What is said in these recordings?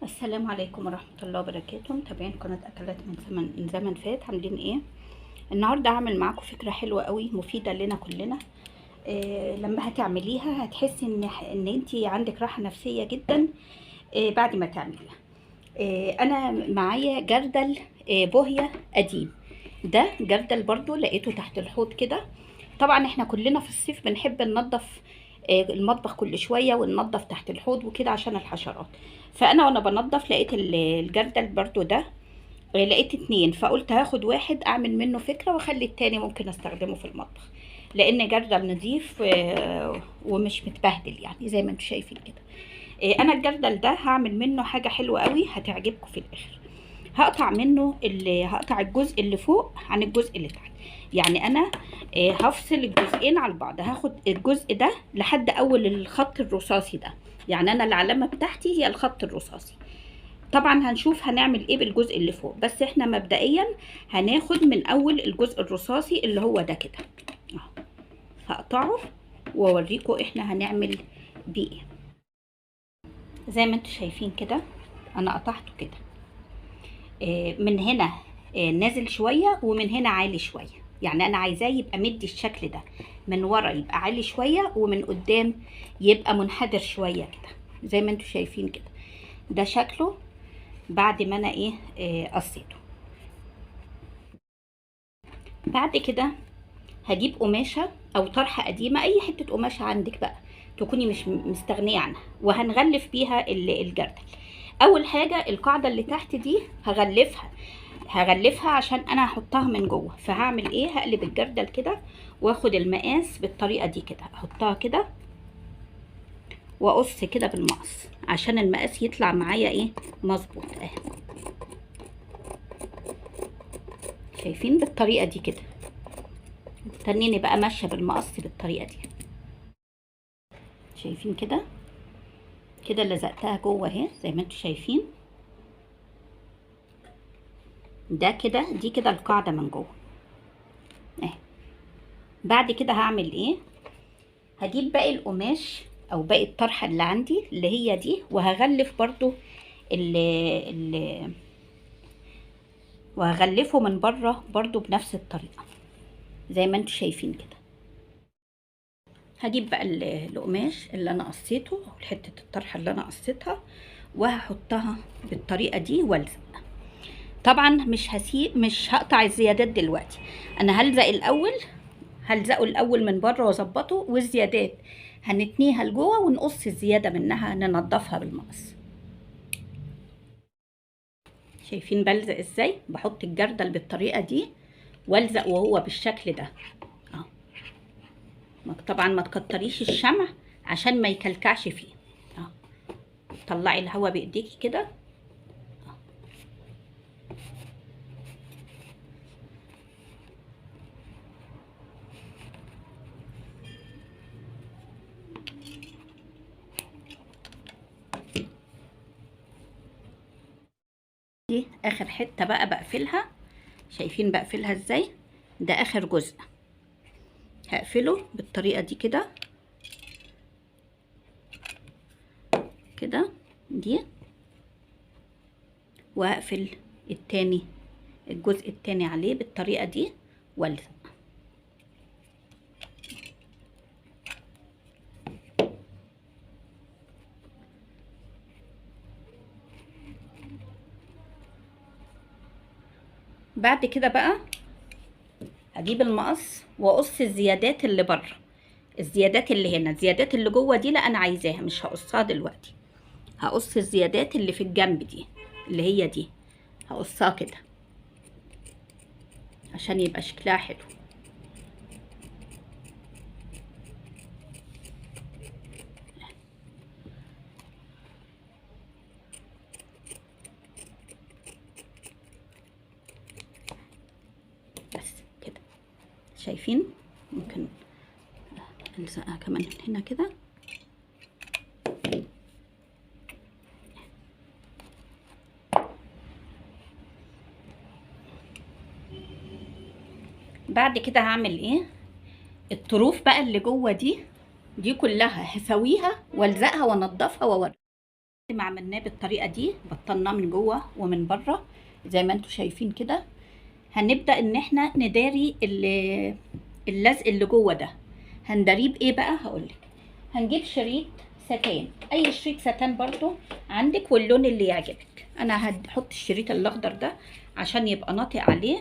السلام عليكم ورحمة الله وبركاته. متابعين قناة أكلات من زمن فات، عاملين ايه؟ النهاردة هعمل معاكم فكرة حلوة قوي مفيدة لنا كلنا. إيه لما هتعمليها هتحسي ان انتي عندك راحة نفسية جدا. إيه بعد ما تعمليها. إيه انا معايا جردل، إيه بوهية قديم. ده جردل برضو لقيته تحت الحوض كده. طبعا احنا كلنا في الصيف بنحب ننظف المطبخ كل شوية وننظف تحت الحوض وكده عشان الحشرات. فانا وانا بنظف لقيت الجردل برضو ده، لقيت 2، فقلت هاخد واحد اعمل منه فكرة واخلي التاني ممكن استخدمه في المطبخ، لان جردل نظيف ومش متبهدل يعني زي ما انتم شايفين كده. انا الجردل ده هعمل منه حاجة حلوة قوي هتعجبكم في الاخر. هقطع منه هقطع الجزء اللي فوق عن الجزء اللي تحت، يعني انا هفصل الجزئين على بعض. هاخد الجزء ده لحد اول الخط الرصاصي ده، يعني انا العلامة بتاعتي هي الخط الرصاصي. طبعا هنشوف هنعمل ايه بالجزء اللي فوق، بس احنا مبدئيا هناخد من اول الجزء الرصاصي اللي هو ده كده اهو. هقطعه واوريكم احنا هنعمل بيه ايه. زي ما انتم شايفين كده انا قطعته كده، من هنا نازل شوية ومن هنا عالي شوية، يعني انا عايزاه يبقى مدي الشكل ده، من ورا يبقى عالي شوية ومن قدام يبقى منحدر شوية كده زي ما انتم شايفين كده. ده شكله بعد ما انا قصيته. بعد كده هجيب قماشة او طرحه قديمة، اي حتة قماشة عندك بقى تكوني مش مستغنيه عنها، وهنغلف بيها الجردل. اول حاجة القاعدة اللي تحت دي هغلفها عشان انا هحطها من جوه. فهعمل ايه؟ هقلب الجردل كده واخد المقاس بالطريقة دي كده، احطها كده واقص كده بالمقص عشان المقاس يطلع معايا مظبوط اهي. شايفين بالطريقة دي كده؟ تنيني بقى ماشية بالمقص بالطريقة دي. شايفين كده؟ كده لزقتها جوه اهي زي ما انتم شايفين. ده كده، دي كده القاعدة من جوه اهي. بعد كده هعمل ايه؟ هجيب باقي القماش او باقي الطرحة اللي عندي اللي هي دي، وهغلف برضو وهغلفه من بره برضو بنفس الطريقة زي ما انتم شايفين كده. هجيب بقى القماش اللي انا قصيته او حتة الطرحة اللي انا قصيتها وهحطها بالطريقة دي والزق. طبعا مش هقطع الزيادات دلوقتي، انا هلزقه الاول من بره واظبطه، والزيادات هنتنيها لجوه ونقص الزيادة منها ننضفها بالمقص. شايفين بلزق ازاي؟ بحط الجردل بالطريقة دي والزق وهو بالشكل ده اهو. طبعا ما تكتريش الشمع عشان ما يكلكعش فيه اهو. طلعي الهواء بايديكي كده. دي اخر حتة بقى بقفلها. شايفين بقفلها ازاي؟ ده اخر جزء هقفله بالطريقة دي كده كده دي، وهقفل الجزء التاني عليه بالطريقة دي والزق. بعد كده بقى هجيب المقص واقص الزيادات اللي بره، الزيادات اللي هنا، الزيادات اللي جوه دي لا انا عايزاها مش هقصها دلوقتي. هقص الزيادات اللي في الجنب دي اللي هي دي، هقصها كده عشان يبقى شكلها حلو. بس كده شايفين؟ ممكن الزقها كمان من هنا كده. بعد كده هعمل ايه؟ الطروف بقى اللي جوه دي كلها هسويها والزقها وانضفها واوريها. ما عملناه بالطريقة دي، بطلناه من جوه ومن بره زي ما انتم شايفين كده. هنبدا ان احنا نداري اللزق اللي جوه ده. هنداريه بايه بقى؟ هقولك. هنجيب شريط ستان، اي شريط ستان برضو عندك، واللون اللي يعجبك. انا هحط الشريط الاخضر ده عشان يبقى ناطق عليه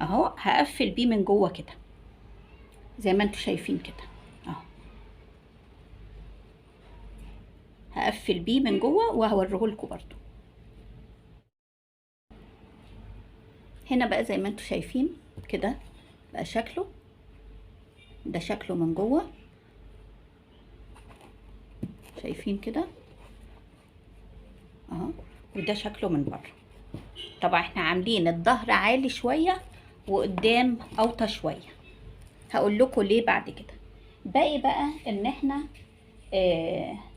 اهو. هقفل بيه من جوه كده زي ما انتم شايفين كده اهو، هقفل بيه من جوه وهوريهولكوا برضو. هنا بقى زي ما انتم شايفين كده بقى شكله، ده شكله من جوه، شايفين كده اهو، وده شكله من بره. طبعا احنا عاملين الظهر عالي شوية وقدام اوطى شوية، هقول لكم ليه بعد كده. باقي بقى ان احنا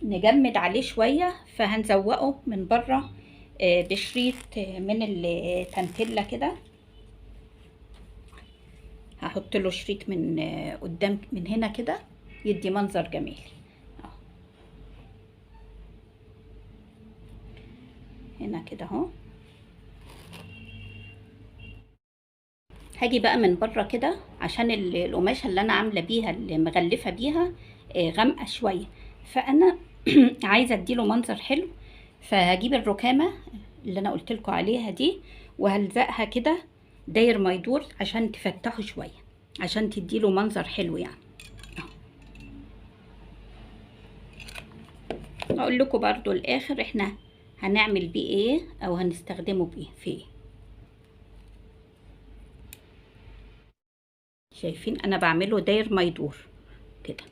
نجمد عليه شوية، فهنزوقه من بره بشريط من التانتيلا كده. هحط له شريط من قدام من هنا كده يدي منظر جميل هنا كده اهو. هاجي بقى من بره كده عشان القماشه اللي انا عامله بيها اللي مغلفه بيها غامقه شوية، فانا عايزه اديله منظر حلو، فهجيب الركامه اللي انا قلت لكم عليها دي وهلزقها كده داير ما يدور عشان تفتحه شوية، عشان تديله منظر حلو يعني. اقول لكم برضو الاخر احنا هنعمل بيه ايه او هنستخدمه بايه في ايه. شايفين انا بعمله داير ما يدور كده.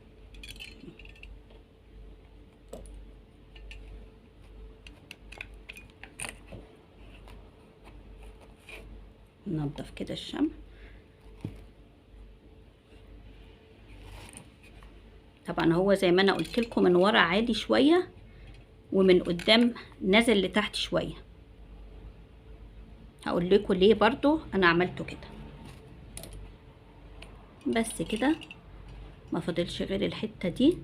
ننضف كده الشمع. طبعا هو زي ما انا قلت لكم من ورا عالي شوية ومن قدام نازل لتحت شوية. هقول لكم ليه برضو انا عملته كده. بس كده ما فاضلش غير الحتة دي.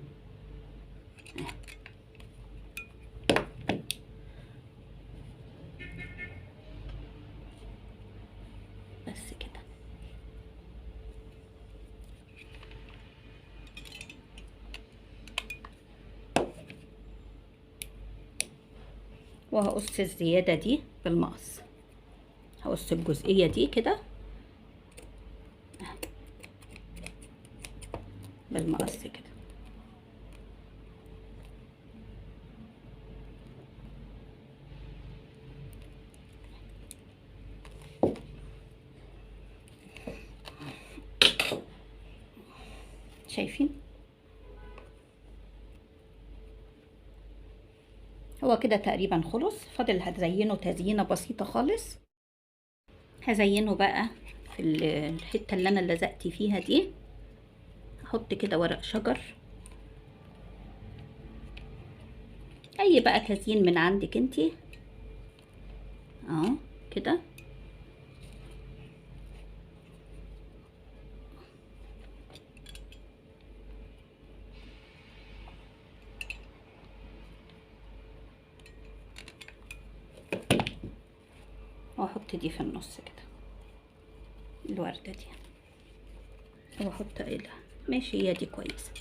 بس كده. وهقص الزيادة دي بالمقص، هقص الجزئية دي كده بالمقص كده. شايفين هو كده تقريبا خلص. فاضل هزينة تزيينه بسيطة خالص. هزينة بقى في الحتة اللي انا لزقت فيها دي، احط كده ورق شجر، اي بقى تزيين من عندك انتي اهو كده. واحط دي في النص كده الوردة دي، واحط ايه ماشي، هي دي كويسة.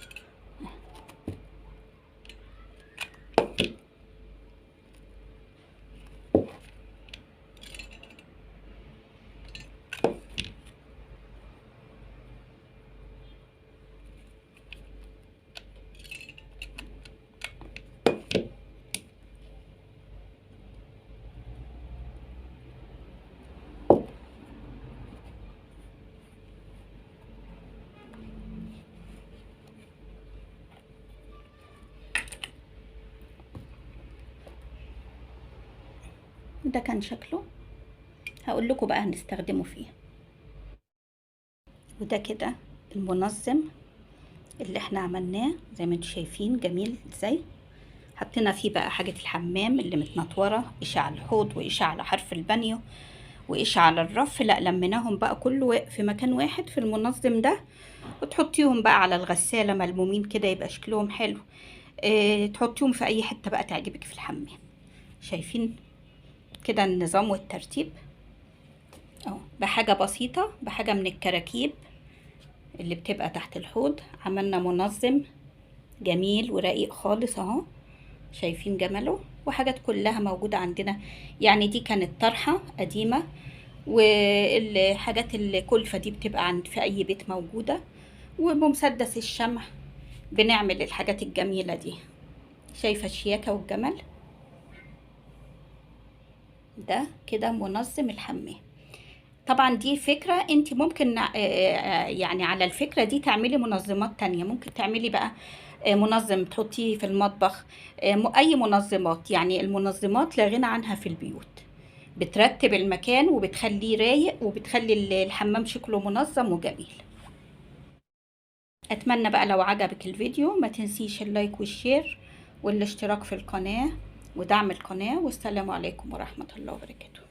ده كان شكله، هقول لكم بقى هنستخدمه فيه. وده كده المنظم اللي احنا عملناه زي ما انتم شايفين، جميل ازاي. حطينا فيه بقى حاجة الحمام اللي متنطورة، قش على الحوض وقش على حرف البانيو وقش على الرف، لا لميناهم بقى كله في مكان واحد في المنظم ده، وتحطيهم بقى على الغسالة ملمومين كده يبقى شكلهم حلو. اه تحطيهم في اي حتة بقى تعجبك في الحمام. شايفين كده النظام والترتيب اهو، بحاجة بسيطة، بحاجة من الكراكيب اللي بتبقى تحت الحوض عملنا منظم جميل ورقيق خالص اهو. شايفين جماله؟ وحاجات كلها موجودة عندنا. يعني دي كانت طرحة قديمة، والحاجات الكلفة دي بتبقى عند في اي بيت موجودة، وبمسدس الشمع بنعمل الحاجات الجميلة دي. شايفة الشياكة والجمال؟ ده كده منظم الحمام. طبعا دي فكرة انت ممكن يعني على الفكرة دي تعملي منظمات تانية. ممكن تعملي بقى منظم تحطيه في المطبخ، اي منظمات. يعني المنظمات لا غنى عنها في البيوت، بترتب المكان وبتخليه رايق وبتخلي الحمام شكله منظم وجميل. اتمنى بقى لو عجبك الفيديو ما تنسيش ال like وال share والاشتراك في القناة ودعم القناة. والسلام عليكم ورحمة الله وبركاته.